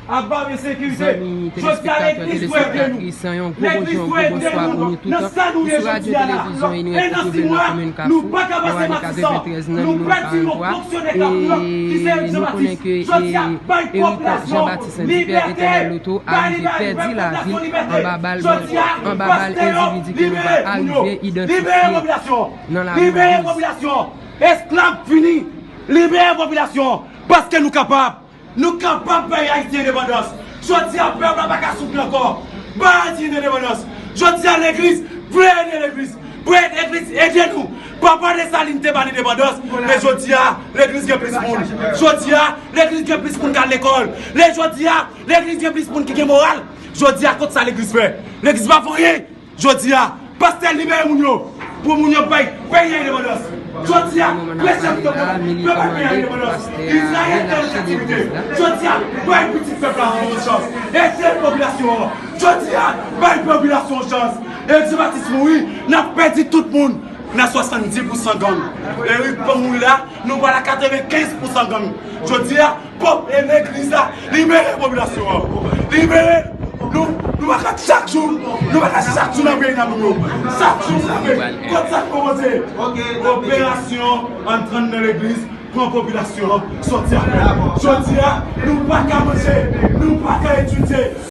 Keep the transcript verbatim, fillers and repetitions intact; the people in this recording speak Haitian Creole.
Zanmi telespektatè, telespektatris, yon gwo bonjou, yon gwo bonswa pou nou tout. Ou sou radyo televizyon Inouye ki twouve nan komin Kafou, nan Wani katreventrèz, nan nimewo karantwa. E nou konnen ke Eric Jean Baptiste Saint Hubert, Eternel Loto, a rive pèdi lavi l anba bal, anba bal endividi ke nou pa arive idantifye nan lavi Legliz. Esklav fini! Libere popilasyon! Paske nou kapab! Nou kapab bay Ayiti endepandans! Jodi a, pèp la pa ka soufri ankò! Bay Ayiti endepandans! Jodi a, Legliz vle ede Legliz! Pou ede Legliz ede nou! Papa Desalin te ba n endepandans, men jodi a, Legliz gen plis moun! Jodi a, Legliz gen plis moun k al lekòl! Le jodi a, Legliz gen plis moun ki gen moral! Jodi a, kot sa Legliz fè? Legliz pa fè anyen! Jodi a, pastè libere moun yo, pou moun yo bay peyi a endepandans. Jodi a, preche pou yo, yo bay peyi a endepandans. Izrayèl te an kaptivite. Jodi a, bay pitit pèp la yon chans. Ede popilasyon an. Jodi a, bay popilasyon an chans. Eric Jean Baptiste mouri, n ap pèdi tout moun. Nan swasanndis pousan gang. Eric pa mouri la, nou pral a katrevenkenz pousan gang. Jodi a, pòp e legliz la, libere popilasyon an. Libere nou, nou pa ka chak jou, nou pa ka chak jou nan peyi nan moun yo. Chak jou nou tape, kot sa k kòmanse? Operasyon antre nan legliz, pran popilasyon an, sòti avè l. Jodi a, nou pa ka manje, nou pa ka etidye.